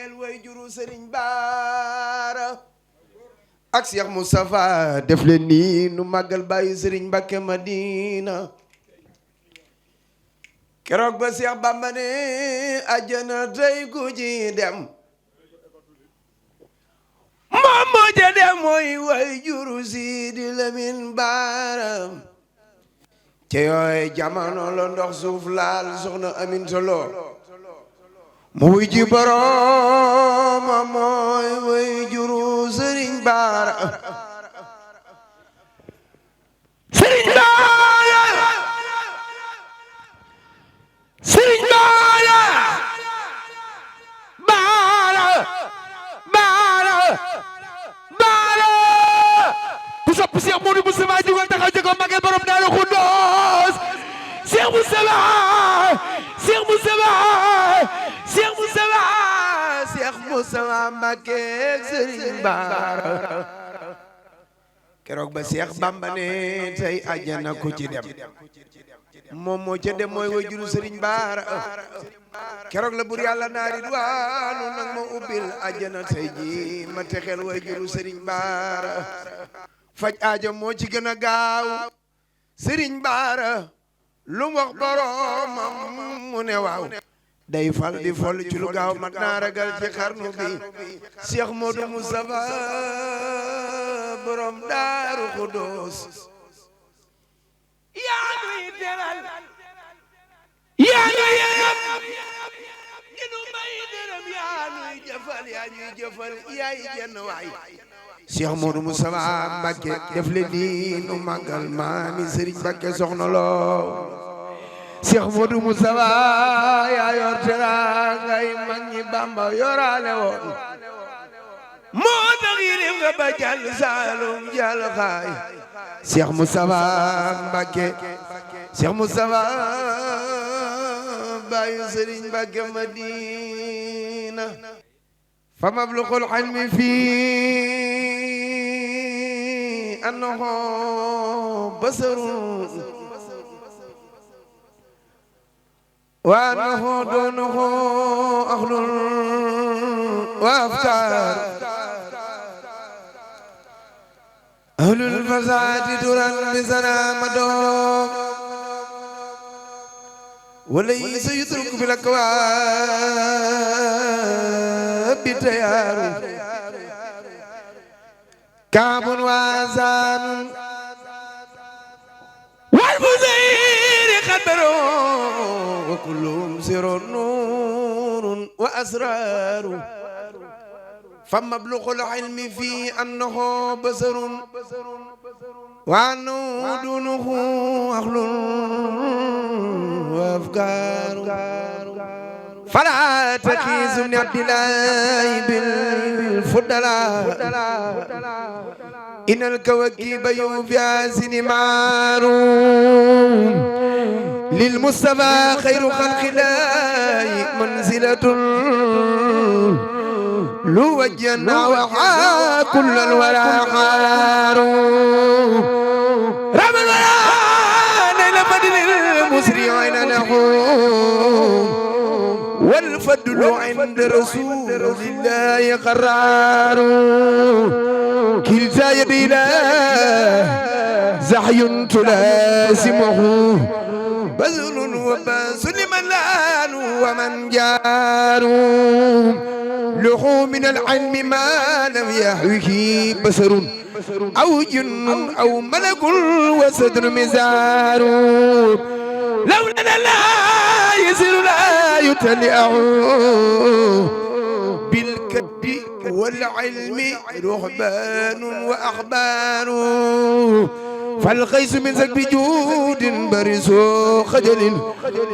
texeel way juru Sëriñ Baara ak Cheikh Moustapha def leen nii nu màggal bàyyi Sëriñ Mbakke Madina keroog ba Cheikh Bamba ne àjjana tey ku ci dem moom moo ca dem mooy way juru Sidi Lamin Baara ca yooy jamono la ndox suuf laal soxna Amin Solo mu wuy ji boroomam mooy way juru Sëriñ Baara Sëriñ Baara Sëriñ Baara Baara Baara Baara ku sopp Cheikh Modou Moustapha jugal taxaw ci ko magal borom Daaru Xudoos Cheikh Moustapha Cheikh Moustapha Cheikh Moustapha Cheikh Moustapha Mbacké Sëriñ Baara keroog ba Cheikh Bamba ne tey àjjana ku ci dem moom moo ca dem mooy way juru Sëriñ Baara keroog la bur yàlla naari waanu nag ma ubbil àjjana tey ji ma texel way juru Sëriñ Baara faj aajo moo ci gën a gaaw Sëriñ Baara lu mu wax boroomam mu ne waaw day fal di fol ci lu gaaw mat naa ragal ci xarnu bi Cheikh Modou Moustapha borom Daaru Xudoos yaa nuy teral yaa nuy yërëm ginu may dërëm yaa nuy jëfal yaa ñuy jëfal yaay jenn waay Cheikh Modou Moustapha Mbacké def leen nii nu màggal maami Sëriñ Mbacké Soxna Lo Cheikh Modou Moustapha yaa yor teraangay mag ñi Bamba yoraale woon moo tax yërëm nga ba jàll Saalum jàll xaay Cheikh Moustapha Mbacké Cheikh Moustapha baayu Sëriñ Mbacké Madina fa mablughul ilmi fii annahu basarun wa annahu dunuhu akhlun wa afkar ahlul fasadi duran bisana madom وليس يترك بالأكواب تيار كعب وازان والمزير خبر وكلهم سر نور وأسرار فمبلغ العلم في أنه بصر وأنه دونه أخل وأفكار فلا تكيز من عبد الله بالفضلاء إن الكواكب يوفيها سنمار للمصطفى خير خلق الله منزلة لو وجنا وحا كل الورى حار رب الورى ليل بدر المسرعين نحوم والفضل عند رسول الله قرار كلتا يدي له زحي تلازمه بذل وباس لمن لان ومن جار له من العلم ما لم يحوه بصر أو جن أو ملك وصدر مزار لولا لا يزر لا يتلأ بالكد والعلم رهبان وأخبار فالقيس من زكب جود برس خجل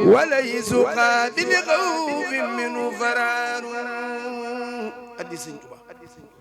وليس قادر خوف منه فرار.